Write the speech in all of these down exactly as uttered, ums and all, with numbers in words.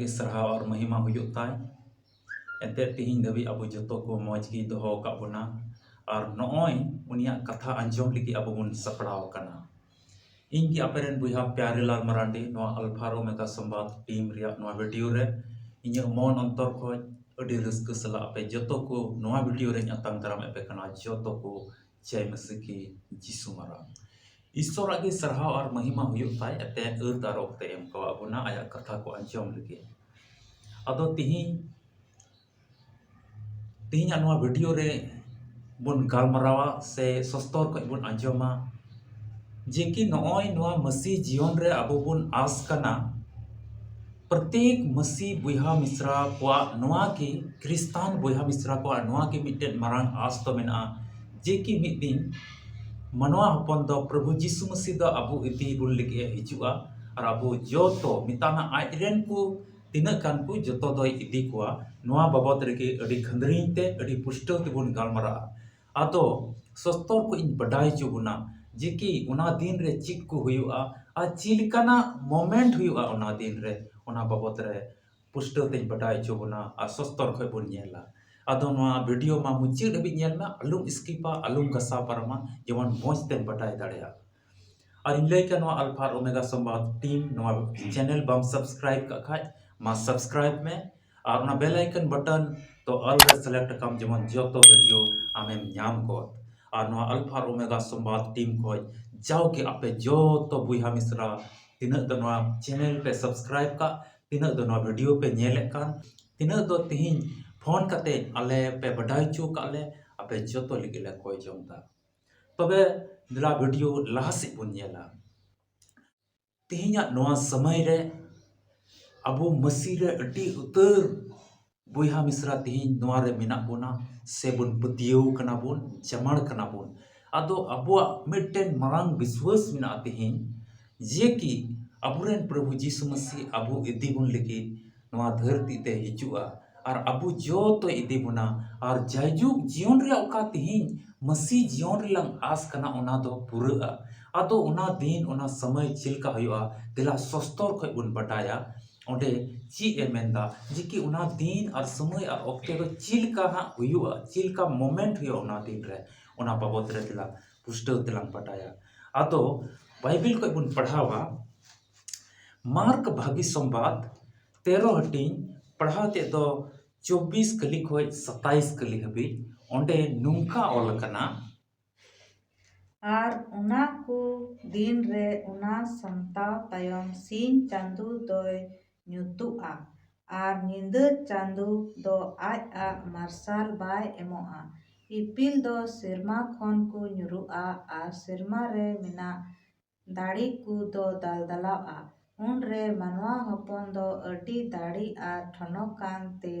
ᱥᱟᱨᱦᱟᱣ ᱟᱨ ᱢᱚᱦᱤᱢᱟ ᱦᱩᱭᱩᱜ ᱛᱟᱭ᱾ ᱮᱱᱛᱮᱫ, ᱛᱤᱦᱤᱧ ᱫᱷᱟᱹᱵᱤᱡ ᱟᱵᱚ ᱡᱚᱛᱚ ᱠᱚ ᱢᱚᱡᱽ ᱜᱮᱭ ᱫᱚᱦᱚ ᱟᱠᱟᱫ ᱵᱚᱱᱟ, ᱟᱨ ᱱᱚᱜᱼᱚᱭ ᱩᱱᱤᱭᱟᱜ ᱠᱟᱛᱷᱟ ᱟᱸᱡᱚᱢ ᱞᱟᱹᱜᱤᱫ ᱟᱵᱚ ᱵᱚᱱ ᱥᱟᱯᱲᱟᱣ ᱟᱠᱟᱱᱟ᱾ ᱤᱧ ᱜᱮ ᱟᱯᱮ ᱨᱮᱱ ᱵᱚᱭᱦᱟ ᱯᱭᱟᱨᱮᱞᱟᱞ ᱢᱟᱨᱟᱱᱰᱤ, ᱱᱚᱣᱟ ᱟᱞᱯᱷᱟ ᱟᱨ ᱳᱢᱮᱜᱟ ᱥᱚᱢᱵᱟᱫ ᱴᱤᱢ ᱨᱮᱭᱟᱜ ᱱᱚᱣᱟ ᱵᱷᱤᱰᱤᱭᱳ ᱨᱮ ᱤᱧᱟᱹᱜ ᱢᱚᱱ ᱚᱱᱛᱚᱨ ᱠᱷᱚᱱ ᱟᱹᱰᱤ ᱨᱟᱹᱥᱠᱟᱹ ᱥᱟᱞᱟᱜ ᱟᱯᱮ ᱡᱚᱛᱚ ᱠᱚ ᱱᱚᱣᱟ ᱵᱷᱤᱰᱤᱭᱳ ᱨᱮᱧ ᱟᱛᱟᱝ ᱫᱟᱨᱟᱢᱮᱫ ᱯᱮ ᱠᱟᱱᱟ᱾ ᱡᱚᱛᱚ ᱠᱚ ᱡᱟᱭ ᱢᱟᱹᱥᱤ ᱠᱤ ᱡᱤᱥᱩ ᱢᱟᱨᱟᱝ᱾ ᱤᱥᱥᱚᱨᱟᱜ ᱜᱮ ᱥᱟᱨᱦᱟᱣ ᱟᱨ ᱢᱚᱦᱤᱢᱟ ᱦᱩᱭᱩᱜ ᱛᱟᱭ, ᱮᱱᱛᱮ ᱟᱹᱛ ᱟᱨ ᱚᱠᱛᱮ ᱮᱢ ᱠᱟᱣᱟᱫ ᱵᱚᱱᱟ ᱟᱭᱟᱜ ᱠᱟᱛᱷᱟ ᱠᱚ ᱟᱸᱡᱚᱢ ᱞᱟᱹᱜᱤᱫ᱾ ᱟᱫᱚ ᱛᱤᱦᱤᱧ, ᱛᱤᱦᱤᱧᱟᱜ ᱱᱚᱣᱟ ᱵᱷᱤᱰᱤᱭᱳ ᱨᱮ ᱵᱚᱱ ᱜᱟᱞᱢᱟᱨᱟᱣᱟ ᱥᱮ ᱥᱚᱥᱛᱚᱨ ᱠᱷᱚᱱ ᱵᱚᱱ ᱟᱸᱡᱚᱢᱟ ᱡᱮ ᱠᱤ ᱱᱚᱜᱼᱚᱭ ᱱᱚᱣᱟ ᱢᱟᱹᱥᱤ ᱡᱤᱭᱚᱱ ᱨᱮ ᱟᱵᱚ ᱵᱚᱱ ᱟᱥ ᱠᱟᱱᱟ᱾ ᱯᱨᱚᱛᱮᱠ ᱢᱟᱹᱥᱤ ᱵᱚᱭᱦᱟ ᱢᱤᱥᱨᱟ ᱠᱚᱣᱟᱜ ᱱᱚᱣᱟ ᱜᱮ, ᱠᱷᱨᱤᱥᱛᱟᱱ ᱵᱚᱭᱦᱟ ᱢᱤᱥᱨᱟ ᱠᱚᱣᱟᱜ ᱱᱚᱣᱟ ᱜᱮ ᱢᱤᱫᱴᱮᱱ ᱢᱟᱨᱟᱝ ᱟᱥ ᱫᱚ ᱢᱮᱱᱟᱜᱼᱟ ᱡᱮ ᱠᱤ ᱢᱤᱫ ᱫᱤᱱ ᱢᱟᱱᱣᱟ ᱦᱚᱯᱚᱱ ᱫᱚ ᱯᱨᱚᱵᱷᱩ ᱡᱤᱥᱩ ᱢᱟᱹᱥᱤ ᱫᱚ ᱟᱵᱚ ᱤᱫᱤ ᱵᱚᱱ ᱞᱟᱹᱜᱤᱫ ᱮ ᱦᱤᱡᱩᱜᱼᱟ᱾ ᱟᱨ ᱟᱵᱚ ᱡᱚᱛᱚ, ᱢᱮᱛᱟᱜ ᱢᱮ ᱟᱡ ᱨᱮᱱ ᱠᱚ ᱛᱤᱱᱟᱹᱜ ᱜᱟᱱ ᱠᱚ, ᱡᱚᱛᱚ ᱫᱚᱭ ᱤᱫᱤ ᱠᱚᱣᱟ᱾ ᱱᱚᱣᱟ ᱵᱟᱵᱚᱛ ᱨᱮᱜᱮ ᱟᱹᱰᱤ ᱠᱷᱟᱹᱱᱫᱽᱨᱤᱧ ᱛᱮ, ᱟᱹᱰᱤ ᱯᱩᱥᱴᱟᱹᱣ ᱛᱮᱵᱚᱱ ᱜᱟᱞᱢᱟᱨᱟᱜᱼᱟ᱾ ᱟᱫᱚ ᱥᱚᱥᱛᱚᱨ ᱠᱚ ᱤᱧ ᱵᱟᱰᱟᱭ ᱦᱚᱪᱚ ᱵᱚᱱᱟ ᱡᱮ ᱠᱤ ᱚᱱᱟ ᱫᱤᱱ ᱨᱮ ᱪᱮᱫ ᱠᱚ ᱦᱩᱭᱩᱜᱼᱟ ᱟᱨ ᱪᱮᱫ ᱞᱮᱠᱟᱱᱟᱜ ᱢᱚᱢᱮᱱᱴ ᱦᱩᱭᱩᱜᱼᱟ ᱚᱱᱟ ᱫᱤᱱ ᱨᱮ, ᱚᱱᱟ ᱵᱟᱵᱚᱛ ᱨᱮ ᱯᱩᱥᱴᱟᱹᱣ ᱛᱮᱧ ᱵᱟᱰᱟᱭ ᱦᱚᱪᱚ ᱵᱚᱱᱟ ᱟᱨ ᱥᱚᱥᱛᱚᱨ ᱠᱷᱚᱱ ᱵᱚᱱ ᱧᱮᱞᱟ᱾ ᱟᱫᱚ ᱱᱚᱣᱟ ᱵᱷᱤᱰᱤᱭᱳ ᱢᱟ ᱢᱩᱪᱟᱹᱫ ᱦᱟᱹᱵᱤᱡ ᱧᱮᱞ ᱢᱮ, ᱟᱞᱚᱢ ᱥᱠᱤᱯᱟ, ᱟᱞᱚᱢ ᱜᱷᱟᱥᱟᱣ ᱯᱟᱨᱚᱢᱟ, ᱡᱮᱢᱚᱱ ᱢᱚᱡᱽ ᱛᱮᱢ ᱵᱟᱰᱟᱭ ᱫᱟᱲᱮᱭᱟᱜ᱾ ᱟᱨ ᱤᱧ ᱞᱟᱹᱭ ᱠᱮᱭᱟ, ᱱᱚᱣᱟ ᱟᱞᱯᱷᱟ ᱟᱨ ᱳᱢᱮᱜᱟ ᱥᱚᱢᱵᱟᱫ ᱴᱤᱢ ᱱᱚᱣᱟ ᱪᱮᱱᱮᱞ ᱵᱟᱢ ᱥᱟᱵᱥᱠᱨᱟᱭᱤᱵ ᱠᱟᱜ ᱠᱷᱟᱡ, ᱢᱟ ᱥᱟᱵᱥᱠᱨᱟᱭᱤᱵ ᱢᱮ᱾ ᱟᱨ ᱚᱱᱟ ᱵᱮᱞ ᱟᱭᱠᱚᱱ ᱵᱟᱴᱚᱱ ᱫᱚ ᱚᱞ ᱨᱮ ᱥᱤᱞᱮᱠᱴ ᱠᱟᱢ, ᱡᱮᱢᱚᱱ ᱡᱚᱛᱚ ᱵᱷᱤᱰᱤᱭᱳ ᱟᱢᱮᱢ ᱧᱟᱢ ᱜᱚᱫ᱾ ᱟᱨ ᱱᱚᱣᱟ ᱟᱞᱯᱷᱟ ᱟᱨ ᱳᱢᱮᱜᱟ ᱥᱚᱢᱵᱟᱫ ᱴᱤᱢ ᱠᱷᱚᱱ ᱡᱟᱣᱜᱮ ᱟᱯᱮ ᱡᱚᱛᱚ ᱵᱚᱭᱦᱟ ᱢᱤᱥᱨᱟ, ᱛᱤᱱᱟᱹᱜ ᱫᱚ ᱱᱚᱣᱟ ᱪᱮᱱᱮᱞ ᱯᱮ ᱥᱟᱵᱥᱠᱨᱟᱭᱤᱵ ᱠᱟᱜ, ᱛᱤᱱᱟᱹᱜ ᱫᱚ ᱱᱚᱣᱟ ᱵᱷᱤᱰᱤᱭᱳ ᱯᱮ ᱧᱮᱞᱮᱫ ᱠᱟᱱ, ᱛᱤᱱᱟᱹᱜ ᱫᱚ ᱛᱤᱦᱤᱧ ᱯᱷᱳᱱ ᱠᱟᱛᱮ ᱟᱞᱮ ᱯᱮ ᱵᱟᱰᱟᱭ ᱦᱚᱪᱚ ᱠᱟᱜ ᱞᱮ, ᱟᱯᱮ ᱡᱚᱛᱚ ᱞᱟᱹᱜᱤᱫ ᱞᱮ ᱠᱚᱭ ᱡᱚᱝ ᱫᱟ᱾ ᱛᱚᱵᱮ ᱫᱮᱞᱟ ᱵᱷᱤᱰᱤᱭᱳ ᱞᱟᱦᱟ ᱥᱮᱫ ᱵᱚᱱ ᱧᱮᱞᱟ᱾ ᱛᱮᱦᱮᱧᱟᱜ ᱱᱚᱣᱟ ᱥᱚᱢᱚᱭ ᱨᱮ ᱟᱵᱚ ᱢᱟᱹᱥᱤ ᱨᱮ ᱟᱹᱰᱤ ᱩᱛᱟᱹᱨ ᱵᱚᱭᱦᱟ ᱢᱤᱥᱨᱟ ᱛᱮᱦᱮᱧ ᱱᱚᱣᱟ ᱨᱮ ᱢᱮᱱᱟᱜ ᱵᱚᱱᱟ, ᱥᱮ ᱵᱚᱱ ᱯᱟᱹᱛᱭᱟᱹᱣ ᱠᱟᱱᱟ ᱵᱚᱱ, ᱡᱟᱢᱟᱲ ᱠᱟᱱᱟ ᱵᱚᱱ᱾ ᱟᱫᱚ ᱟᱵᱚᱣᱟᱜ ᱢᱤᱫᱴᱮᱱ ᱢᱟᱨᱟᱝ ᱵᱤᱥᱣᱟᱹᱥ ᱢᱮᱱᱟᱜᱼᱟ ᱛᱮᱦᱮᱧ, ᱡᱮ ᱠᱤ ᱟᱵᱚᱨᱮᱱ ᱯᱨᱚᱵᱷᱩ ᱡᱤᱥᱩ ᱢᱟᱹᱥᱤ ᱟᱵᱚ ᱤᱫᱤ ᱵᱚᱱ ᱞᱟᱹᱜᱤᱫ ᱱᱚᱣᱟ ᱫᱷᱟᱹᱨᱛᱤ ᱛᱮ ᱦᱤᱡᱩᱜᱼᱟ ᱟᱨ ᱟᱵᱚ ᱡᱚᱛᱚᱭ ᱤᱫᱤ ᱵᱚᱱᱟ᱾ ᱟᱨ ᱡᱟᱭᱡᱩᱜᱽ ᱡᱤᱭᱚᱱ ᱨᱮᱭᱟᱜ ᱚᱠᱟ ᱛᱮᱦᱮᱧ ᱢᱟᱹᱥᱤ ᱡᱤᱭᱚᱱ ᱨᱮᱞᱟᱝ ᱟᱥ ᱠᱟᱱᱟ, ᱚᱱᱟ ᱫᱚ ᱯᱩᱨᱟᱹᱜᱼᱟ᱾ ᱟᱫᱚ ᱚᱱᱟ ᱫᱤᱱ, ᱚᱱᱟ ᱥᱚᱢᱚᱭ ᱪᱮᱫ ᱞᱮᱠᱟ ᱦᱩᱭᱩᱜᱼᱟ, ᱫᱮᱞᱟ ᱥᱚᱥᱛᱚᱨ ᱠᱷᱚᱱ ᱵᱚᱱ ᱵᱟᱰᱟᱭᱟ᱾ ᱚᱸᱰᱮ ᱪᱮᱫ ᱮ ᱢᱮᱱᱫᱟ, ᱡᱮ ᱠᱤ ᱚᱱᱟ ᱫᱤᱱ ᱟᱨ ᱥᱚᱢᱚᱭ ᱟᱨ ᱚᱠᱛᱮ ᱫᱚ ᱪᱮᱫ ᱞᱮᱠᱟ ᱦᱟᱸᱜ ᱦᱩᱭᱩᱜᱼᱟ, ᱪᱮᱫ ᱞᱮᱠᱟ moment ᱦᱩᱭᱩᱜᱼᱟ ᱚᱱᱟ ᱫᱤᱱ ᱨᱮ, ᱚᱱᱟ ᱵᱟᱵᱚᱛ ᱨᱮ ᱛᱮᱞᱟᱝ ᱯᱩᱥᱴᱟᱹᱣ ᱛᱮᱞᱟᱝ ᱵᱟᱰᱟᱭᱟ᱾ ᱟᱫᱚ ᱵᱟᱭᱵᱮᱞ ᱠᱷᱚᱡ ᱵᱚᱱ ᱯᱟᱲᱦᱟᱣᱟ, ᱢᱟᱨᱠ ᱵᱷᱟᱹᱜᱤ ᱥᱚᱢᱵᱟᱫ ᱛᱮᱨᱚ ᱦᱟᱹᱴᱤᱧ, ᱯᱟᱲᱦᱟᱣ ᱛᱮᱫ ᱫᱚ ᱪᱚᱵᱵᱤᱥ ᱠᱟᱹᱞᱤ ᱠᱷᱚᱡ ᱥᱟᱛᱟᱭᱤᱥ ᱠᱟᱹᱞᱤ ᱦᱟᱹᱵᱤᱡ᱾ ᱚᱸᱰᱮ ᱱᱚᱝᱠᱟ ᱚᱞ ᱟᱠᱟᱱᱟ, ᱟᱨ ᱚᱱᱟ ᱠᱚ ᱫᱤᱱ ᱨᱮ ᱚᱱᱟ ᱥᱟᱢᱴᱟᱣ ᱛᱟᱭᱚᱢ ᱥᱤᱧ ᱪᱟᱸᱫᱚ ᱫᱚᱭ ᱧᱩᱛᱩᱜᱼᱟ, ᱟᱨ ᱧᱤᱫᱟᱹ ᱪᱟᱸᱫᱚ ᱫᱚ ᱟᱡ ᱟᱜ ᱢᱟᱨᱥᱟᱞ ᱵᱟᱭ ᱮᱢᱚᱜᱼᱟ᱾ ᱤᱯᱤᱞ ᱫᱚ ᱥᱮᱨᱢᱟ ᱠᱷᱚᱱ ᱠᱚ ᱧᱩᱨᱩᱜᱼᱟ, ᱟᱨ ᱥᱮᱨᱢᱟ ᱨᱮ ᱢᱮᱱᱟᱜ ᱫᱟᱲᱮ ᱠᱚ ᱫᱚ ᱫᱟᱞᱫᱟᱞᱟᱣᱜᱼᱟ᱾ ᱩᱱᱨᱮ ᱢᱟᱱᱣᱟ ᱦᱚᱯᱚᱱ ᱫᱚ ᱟᱹᱰᱤ ᱫᱟᱲᱮ ᱟᱨ ᱴᱷᱚᱱᱚᱠᱟᱱ ᱛᱮ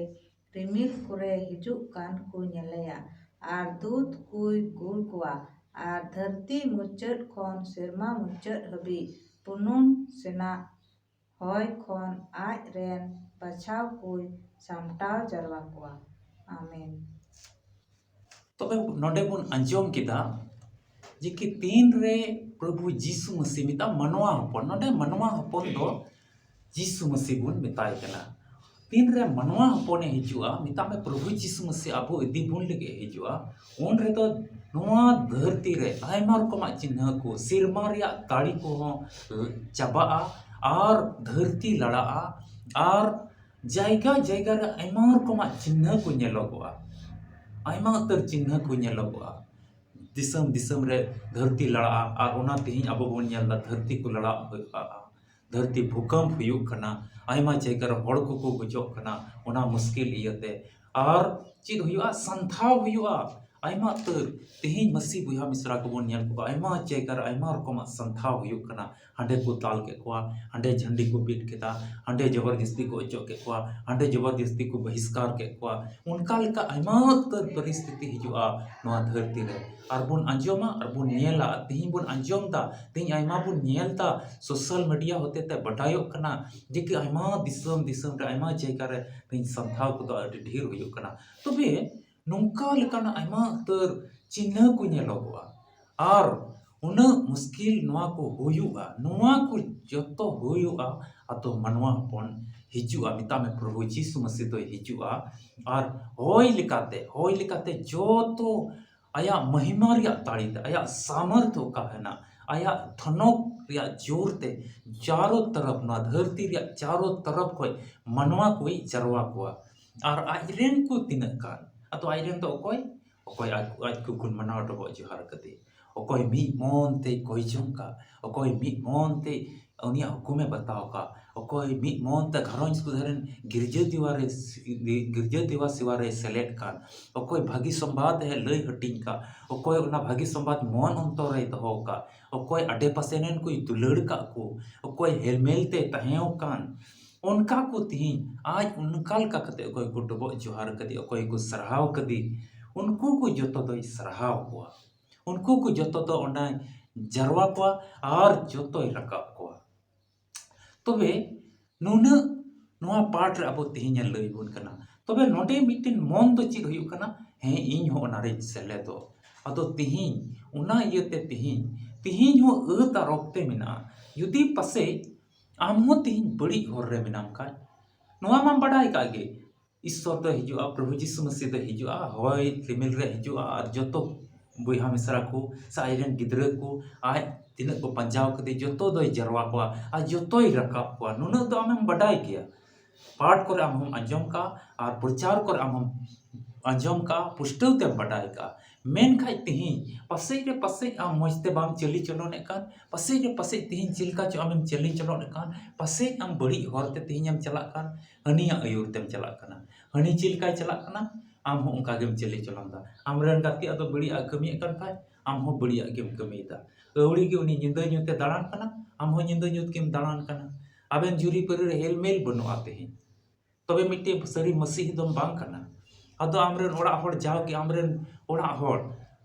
ᱨᱤᱢᱤᱞ ᱠᱚᱨᱮ ᱦᱤᱡᱩᱜ ᱠᱟᱱ ᱠᱚ ᱧᱮᱞᱮᱭᱟ, ᱟᱨ ᱫᱩᱛ ᱠᱚᱭ ᱠᱩᱞ ᱠᱚᱣᱟ, ᱟᱨ ᱫᱷᱟᱹᱨᱛᱤ ᱢᱩᱪᱟᱹᱫ ᱠᱷᱚᱱ ᱥᱮᱨᱢᱟ ᱢᱩᱪᱟᱹᱫ ᱦᱟᱹᱵᱤᱡ ᱯᱩᱱᱩᱱ ᱥᱮᱱᱟᱜ ᱦᱚᱭ ᱠᱷᱚᱱ ᱟᱡ ᱨᱮᱱ ᱵᱟᱪᱷᱟᱣ ᱠᱚᱭ ᱥᱟᱢᱴᱟᱣ ᱡᱟᱨᱣᱟ ᱠᱚᱣᱟ᱾ ᱟᱢᱮᱱ᱾ ᱛᱚᱵᱮ ᱱᱚᱰᱮ ᱵᱚᱱ ᱟᱸᱡᱚᱢ ᱠᱮᱫᱟ ᱡᱮ ᱠᱤ ᱛᱤᱱ ᱨᱮ ᱯᱨᱚᱵᱷᱩ ᱡᱤᱥᱩ ᱢᱟᱹᱥᱤ, ᱢᱮᱛᱟᱜ ᱢᱟᱱᱣᱟ ᱦᱚᱯᱚᱱ, ᱱᱚᱰᱮ ᱢᱟᱱᱣᱟ ᱦᱚᱯᱚᱱ ᱫᱚ ᱡᱤᱥᱩ ᱢᱟᱹᱥᱤ ᱵᱚᱱ ᱢᱮᱛᱟᱭ ᱠᱟᱱᱟ᱾ ᱛᱤᱱ ᱨᱮ ᱢᱟᱱᱣᱟ ᱦᱚᱯᱚᱱᱮ ᱦᱤᱡᱩᱜᱼᱟ, ᱢᱮᱛᱟᱜ ᱢᱮ ᱯᱨᱚᱵᱷᱩ ᱡᱤᱥᱩ ᱢᱟᱹᱥᱤ ᱟᱵᱚ ᱤᱫᱤ ᱵᱚᱱ ᱞᱟᱹᱜᱤᱫ ᱮ ᱦᱤᱡᱩᱜᱼᱟ, ᱩᱱ ᱨᱮᱫᱚ ᱱᱚᱣᱟ ᱫᱷᱟᱹᱨᱛᱤ ᱨᱮ ᱟᱭᱢᱟ ᱨᱚᱠᱚᱢᱟᱜ ᱪᱤᱱᱦᱟᱹ ᱠᱚ, ᱥᱮᱨᱢᱟ ᱨᱮᱭᱟᱜ ᱛᱟᱲᱤ ᱠᱚᱦᱚᱸ ᱪᱟᱵᱟᱜᱼᱟ, ᱟᱨ ᱫᱷᱟᱹᱨᱛᱤ ᱞᱟᱲᱟᱜᱼᱟ, ᱟᱨ ᱡᱟᱭᱜᱟ ᱡᱟᱭᱜᱟ ᱨᱮ ᱟᱭᱢᱟ ᱨᱚᱠᱚᱢᱟᱜ ᱪᱤᱱᱦᱟᱹ ᱠᱚ ᱧᱮᱞᱚᱜᱚᱜᱼᱟ, ᱟᱭᱢᱟ ᱩᱛᱟᱹᱨ ᱪᱤᱱᱦᱟᱹ ᱠᱚ ᱧᱮᱞᱚᱜᱚᱜᱼᱟ᱾ ᱫᱤᱥᱚᱢ ᱫᱤᱥᱚᱢ ᱨᱮ ᱫᱷᱟᱹᱨᱛᱤ ᱞᱟᱲᱟᱜᱼᱟ, ᱟᱨ ᱚᱱᱟ ᱛᱮᱦᱮᱧ ᱟᱵᱚ ᱵᱚᱱ ᱧᱮᱞ ᱮᱫᱟ ᱫᱷᱟᱹᱨᱛᱤ ᱠᱚ ᱞᱟᱲᱟᱜ ᱦᱩᱭᱩᱜᱼᱟ, ᱫᱷᱟᱹᱨᱛᱤ ᱵᱷᱩᱠᱟᱢᱯ ᱦᱩᱭᱩᱜ ᱠᱟᱱᱟ, ᱟᱭᱢᱟ ᱡᱟᱭᱜᱟ ᱨᱮ ᱦᱚᱲ ᱠᱚᱠᱚ ᱜᱚᱡᱚᱜ ᱠᱟᱱᱟ ᱚᱱᱟ ᱢᱩᱥᱠᱤᱞ ᱤᱭᱟᱹᱛᱮ᱾ ᱟᱨ ᱪᱮᱫ ᱦᱩᱭᱩᱜᱼᱟ? ᱥᱟᱱᱛᱷᱟᱣ ᱦᱩᱭᱩᱜᱼᱟ᱾ ᱟᱭᱢᱟ ᱩᱛᱟᱹᱨ ᱛᱮᱦᱮᱧ ᱢᱟᱹᱥᱤ ᱵᱚᱭᱦᱟ ᱢᱤᱥᱨᱟ ᱠᱚᱵᱚᱱ ᱧᱮᱞ ᱠᱚᱣᱟ, ᱟᱭᱢᱟ ᱡᱟᱭᱜᱟ ᱨᱮ ᱟᱭᱢᱟ ᱨᱚᱠᱚᱢᱟᱜ ᱥᱟᱱᱛᱷᱟᱣ ᱦᱩᱭᱩᱜ ᱠᱟᱱᱟ᱾ ᱦᱟᱸᱰᱮ ᱠᱚ ᱫᱟᱞ ᱠᱮᱫ ᱠᱚᱣᱟ, ᱦᱟᱸᱰᱮ ᱡᱷᱟᱹᱱᱰᱤ ᱠᱚ ᱵᱤᱫ ᱠᱮᱫᱟ, ᱦᱟᱸᱰᱮ ᱡᱚᱵᱚᱨ ᱡᱟᱹᱥᱛᱤ ᱠᱚ ᱚᱪᱚᱜ ᱠᱮᱫ ᱠᱚᱣᱟ, ᱦᱟᱸᱰᱮ ᱡᱚᱵᱚᱨ ᱡᱟᱹᱥᱛᱤ ᱠᱚ ᱵᱚᱦᱤᱥᱠᱟᱨ ᱠᱮᱫ ᱠᱚᱣᱟ᱾ ᱚᱱᱠᱟ ᱞᱮᱠᱟ ᱟᱭᱢᱟ ᱩᱛᱟᱹᱨ ᱯᱚᱨᱤᱥᱛᱷᱤᱛᱤ ᱦᱤᱡᱩᱜᱼᱟ ᱱᱚᱣᱟ ᱫᱷᱟᱹᱨᱛᱤ ᱨᱮ᱾ ᱟᱨ ᱵᱚᱱ ᱟᱸᱡᱚᱢᱟ ᱟᱨ ᱵᱚᱱ ᱧᱮᱞᱟ, ᱛᱮᱦᱮᱧ ᱵᱚᱱ ᱟᱸᱡᱚᱢ ᱮᱫᱟ, ᱛᱮᱦᱮᱧ ᱟᱭᱢᱟ ᱵᱚᱱ ᱧᱮᱞ ᱮᱫᱟ, ᱥᱳᱥᱟᱞ ᱢᱤᱰᱤᱭᱟ ᱦᱚᱛᱮ ᱛᱮ ᱵᱟᱰᱟᱭᱚᱜ ᱠᱟᱱᱟ ᱡᱮ ᱠᱤ ᱟᱭᱢᱟ ᱫᱤᱥᱚᱢ ᱫᱤᱥᱚᱢ ᱨᱮ ᱟᱭᱢᱟ ᱡᱟᱭᱜᱟ ᱨᱮ ᱛᱮᱦᱮᱧ ᱥᱟᱱᱛᱷᱟᱣ ᱠᱚᱫᱚ ᱟᱹᱰᱤ ᱰᱷᱮᱨ ᱦᱩᱭᱩᱜ ᱠᱟᱱᱟ᱾ ᱛᱚᱵᱮ ᱱᱚᱝᱠᱟ ᱞᱮᱠᱟᱱᱟᱜ ᱟᱭᱢᱟ ᱩᱛᱟᱹᱨ ᱪᱤᱱᱦᱟᱹ ᱠᱚ ᱧᱮᱞᱚᱜᱚᱜᱼᱟ᱾ ᱟᱨ ᱩᱱᱟᱹᱜ ᱢᱩᱥᱠᱤᱞ ᱱᱚᱣᱟ ᱠᱚ ᱦᱩᱭᱩᱜᱼᱟ, ᱱᱚᱣᱟ ᱠᱚ ᱡᱚᱛᱚ ᱦᱩᱭᱩᱜᱼᱟ, ᱟᱫᱚ ᱢᱟᱱᱣᱟ ᱦᱚᱯᱚᱱ ᱦᱤᱡᱩᱜᱼᱟ, ᱢᱮᱛᱟᱜ ᱢᱮ ᱯᱨᱚᱵᱷᱩ ᱡᱤᱥᱩ ᱢᱟᱹᱥᱤ ᱫᱚᱭ ᱦᱤᱡᱩᱜᱼᱟ, ᱟᱨ ᱦᱚᱭ ᱞᱮᱠᱟᱛᱮ, ᱦᱚᱭ ᱞᱮᱠᱟᱛᱮ ᱡᱚᱛᱚ ᱟᱭᱟᱜ ᱢᱚᱦᱤᱢᱟ ᱨᱮᱭᱟᱜ ᱫᱟᱲᱮ ᱛᱮ, ᱟᱭᱟᱜ ᱥᱟᱢᱚᱨᱛᱷ ᱚᱠᱟ ᱦᱮᱱᱟᱜ, ᱟᱭᱟᱜ ᱫᱷᱚᱱᱚᱠ ᱨᱮᱭᱟᱜ ᱡᱳᱨ ᱛᱮ ᱪᱟᱨᱚ ᱛᱚᱨᱚᱯ, ᱱᱚᱣᱟ ᱫᱷᱟᱹᱨᱛᱤ ᱨᱮᱭᱟᱜ ᱪᱟᱨᱚ ᱛᱚᱨᱚᱯ ᱠᱷᱚᱱ ᱢᱟᱱᱣᱟ ᱠᱚᱭ ᱡᱟᱨᱣᱟ ᱠᱚᱣᱟ᱾ ᱟᱨ ᱟᱡ ᱨᱮᱱ ᱠᱚ ᱛᱤᱱᱟᱹᱜ ᱜᱟᱱ, ᱟᱫᱚ ᱟᱡ ᱨᱮᱱ ᱫᱚ ᱚᱠᱚᱭ? ᱚᱠᱚᱭ ᱟᱡ, ᱟᱡ ᱠᱚ ᱜᱩᱱ ᱢᱟᱱᱟᱣ ᱰᱚᱵᱚᱜ ᱡᱚᱦᱟᱨ ᱠᱟᱫᱮ, ᱚᱠᱚᱭ ᱢᱤᱫ ᱢᱚᱱ ᱛᱮᱭ ᱠᱚᱭ ᱡᱚᱝ ᱠᱟᱜ, ᱚᱠᱚᱭ ᱢᱤᱫ ᱢᱚᱱ ᱛᱮ ᱩᱱᱤᱭᱟᱜ ᱦᱩᱠᱩᱢᱮ ᱵᱟᱛᱟᱣ ᱠᱟᱜ, ᱚᱠᱚᱭ ᱢᱤᱫ ᱢᱚᱱ ᱛᱮ ᱜᱷᱟᱨᱚᱸᱡᱽ ᱥᱩᱫᱷᱟᱹᱨ ᱨᱮᱱ ᱜᱤᱨᱡᱟᱹ ᱫᱮᱣᱟ ᱨᱮ, ᱜᱤᱨᱡᱟᱹ ᱫᱮᱣᱟ ᱥᱮᱣᱟ ᱨᱮ ᱥᱮᱞᱮᱫ ᱠᱟᱱ, ᱚᱠᱚᱭ ᱵᱷᱟᱹᱜᱤ ᱥᱚᱢᱵᱟᱫ ᱮ ᱞᱟᱹᱭ ᱦᱟᱹᱴᱤᱧ ᱠᱟᱜ, ᱚᱠᱚᱭ ᱚᱱᱟ ᱵᱷᱟᱹᱜᱤ ᱥᱚᱢᱵᱟᱫ ᱢᱚᱱ ᱚᱱᱛᱚᱨ ᱨᱮᱭ ᱫᱚᱦᱚ ᱠᱟᱜ, ᱚᱠᱚᱭ ᱟᱰᱮ ᱯᱟᱥᱮ ᱨᱮᱱ ᱠᱚᱭ ᱫᱩᱞᱟᱹᱲ ᱠᱟᱜ ᱠᱚ, ᱚᱠᱚᱭ ᱦᱮᱞᱢᱮᱞ ᱛᱮ ᱛᱟᱦᱮᱸᱣ ᱠᱟᱱ, ᱚᱱᱠᱟ ᱠᱚ ᱛᱤᱦᱤᱧ ᱟᱡ ᱚᱱᱠᱟ ᱞᱮᱠᱟ ᱠᱟᱛᱮ ᱚᱠᱚᱭ ᱠᱚ ᱰᱚᱵᱚᱜ ᱡᱚᱦᱟᱨ ᱠᱟᱫᱮ, ᱚᱠᱚᱭ ᱠᱚ ᱥᱟᱨᱦᱟᱣ ᱠᱟᱫᱮ, ᱩᱱᱠᱩ ᱠᱚ ᱡᱚᱛᱚ ᱫᱚᱭ ᱥᱟᱨᱦᱟᱣ ᱠᱚᱣᱟ᱾ ᱩᱱᱠᱩ ᱠᱚ ᱡᱚᱛᱚ ᱫᱚ ᱚᱸᱰᱮᱭ ᱡᱟᱨᱣᱟ ᱠᱚᱣᱟ ᱟᱨ ᱡᱚᱛᱚᱭ ᱨᱟᱠᱟᱵ ᱠᱚᱣᱟ᱾ ᱛᱚᱵᱮ ᱱᱩᱱᱟᱹᱜ ᱱᱚᱣᱟ ᱯᱟᱴ ᱨᱮ ᱟᱵᱚ ᱛᱤᱦᱤᱧᱮ ᱞᱟᱹᱭ ᱵᱚᱱ ᱠᱟᱱᱟ᱾ ᱛᱚᱵᱮ ᱱᱚᱰᱮ ᱢᱤᱫᱴᱮᱱ ᱢᱚᱱ ᱫᱚ ᱪᱮᱫ ᱦᱩᱭᱩᱜ ᱠᱟᱱᱟ? ᱦᱮᱸ, ᱤᱧ ᱦᱚᱸ ᱚᱱᱟ ᱨᱮᱧ ᱥᱮᱞᱮᱫᱚᱜ᱾ ᱟᱫᱚ ᱛᱤᱦᱤᱧ, ᱚᱱᱟ ᱤᱭᱟᱹᱛᱮ ᱛᱤᱦᱤᱧ, ᱛᱤᱦᱤᱧ ᱦᱚᱸ ᱟᱹᱛ ᱟᱨ ᱚᱠᱛᱮ ᱢᱮᱱᱟᱜᱼᱟ᱾ ᱡᱩᱫᱤ ᱯᱟᱥᱮᱡ ᱟᱢ ᱦᱚᱸ ᱛᱤᱦᱤᱧ ᱵᱟᱹᱲᱤᱡ ᱦᱚᱨ ᱨᱮ ᱢᱮᱱᱟᱢ ᱠᱷᱟᱡ, ᱱᱚᱣᱟ ᱢᱟᱢ ᱵᱟᱰᱟᱭ ᱠᱟᱜ ᱜᱮ, ᱤᱥᱥᱚᱨ ᱫᱚᱭ ᱦᱤᱡᱩᱜᱼᱟ, ᱯᱨᱚᱵᱷᱩ ᱡᱤᱥᱩ ᱢᱟᱹᱥᱤ ᱫᱚᱭ ᱦᱤᱡᱩᱜᱼᱟ, ᱦᱚᱭ ᱨᱤᱢᱤᱞ ᱨᱮ ᱦᱤᱡᱩᱜᱼᱟ, ᱟᱨ ᱡᱚᱛᱚ ᱵᱚᱭᱦᱟ ᱢᱤᱥᱨᱟ ᱠᱚ ᱥᱮ ᱟᱡ ᱨᱮᱱ ᱜᱤᱫᱽᱨᱟᱹ ᱠᱚ, ᱟᱡ ᱛᱤᱱᱟᱹᱜ ᱠᱚ ᱯᱟᱸᱡᱟᱣ ᱠᱟᱫᱮ, ᱡᱚᱛᱚ ᱫᱚᱭ ᱡᱟᱨᱣᱟ ᱠᱚᱣᱟ ᱟᱨ ᱡᱚᱛᱚᱭ ᱨᱟᱠᱟᱵ ᱠᱚᱣᱟ᱾ ᱱᱩᱱᱟᱹᱜ ᱫᱚ ᱟᱢᱮᱢ ᱵᱟᱰᱟᱭ ᱜᱮᱭᱟ᱾ ᱯᱟᱴ ᱠᱚᱨᱮ ᱟᱢ ᱦᱚᱸᱢ ᱟᱸᱡᱚᱢ ᱠᱟᱜᱼᱟ ᱟᱨ ᱯᱨᱚᱪᱟᱨ ᱠᱚᱨᱮ ᱟᱢ ᱦᱚᱸᱢ ᱟᱸᱡᱚᱢ ᱠᱟᱜᱼᱟ, ᱯᱩᱥᱴᱟᱹᱣ ᱛᱮᱢ ᱵᱟᱰᱟᱭ ᱠᱟᱜᱼᱟ᱾ ᱢᱮᱱᱠᱷᱟᱡ ᱛᱤᱦᱤᱧ ᱯᱟᱥᱮᱡ ᱨᱮ ᱯᱟᱥᱮᱡ ᱟᱢ ᱢᱚᱡᱽ ᱛᱮ ᱵᱟᱢ ᱪᱟᱹᱞᱤ ᱪᱚᱞᱚᱱᱮᱫ ᱠᱟᱱ, ᱯᱟᱥᱮᱡ ᱨᱮ ᱯᱟᱥᱮᱡ ᱛᱤᱦᱤᱧ ᱪᱮᱫ ᱞᱮᱠᱟ ᱪᱚ ᱟᱢᱮᱢ ᱪᱟᱹᱞᱤ ᱪᱚᱞᱚᱱᱮᱫ ᱠᱟᱱ, ᱯᱟᱥᱮᱡ ᱟᱢ ᱵᱟᱹᱲᱤᱡ ᱦᱚᱨ ᱛᱮ ᱛᱤᱦᱤᱧ ᱮᱢ ᱪᱟᱞᱟᱜ ᱠᱟᱱ, ᱦᱟᱹᱱᱤᱭᱟᱜ ᱟᱹᱭᱩᱨ ᱛᱮᱢ ᱪᱟᱞᱟᱜ ᱠᱟᱱᱟ᱾ ᱦᱟᱹᱱᱤ ᱪᱮᱫ ᱞᱮᱠᱟᱭ ᱪᱟᱞᱟᱜ ᱠᱟᱱᱟ, ᱟᱢ ᱦᱚᱸ ᱚᱱᱠᱟ ᱜᱮᱢ ᱪᱟᱹᱞᱤ ᱪᱚᱞᱚᱱ ᱫᱟ᱾ ᱟᱢ ᱨᱮᱱ ᱜᱟᱛᱮ ᱟᱫᱚ ᱵᱟᱹᱲᱤᱡ ᱟᱜ ᱠᱟᱹᱢᱤᱭᱮᱫ ᱠᱟᱱ ᱠᱷᱟᱡ, ᱟᱢ ᱦᱚᱸ ᱵᱟᱹᱲᱤᱡ ᱟᱜ ᱜᱮᱢ ᱠᱟᱹᱢᱤᱭᱮᱫᱟ᱾ ᱟᱹᱣᱲᱤ ᱜᱮ ᱩᱱᱤ ᱧᱤᱫᱟᱹ ᱧᱩᱛ ᱮ ᱫᱟᱬᱟᱱ ᱠᱟᱱᱟ, ᱟᱢ ᱦᱚᱸ ᱧᱤᱫᱟᱹ ᱧᱩᱛ ᱜᱮᱢ ᱫᱟᱬᱟᱱ ᱠᱟᱱᱟ᱾ ᱟᱵᱮᱱ ᱡᱩᱨᱤ ᱯᱟᱹᱨᱤ ᱨᱮ ᱦᱮᱞᱢᱮᱞ ᱵᱟᱹᱱᱩᱜᱼᱟ ᱛᱮᱦᱮᱧ, ᱛᱚᱵᱮ ᱢᱤᱫᱴᱮᱡ ᱥᱟᱹᱨᱤ ᱢᱟᱹᱥᱤᱦᱤ ᱫᱚᱢ ᱵᱟᱝ ᱠᱟᱱᱟ᱾ ᱟᱫᱚ ᱟᱢᱨᱮᱱ ᱚᱲᱟᱜ ᱦᱚᱲ, ᱡᱟᱣᱜᱮ ᱟᱢᱨᱮᱱ ᱚᱲᱟᱜ ᱦᱚᱲ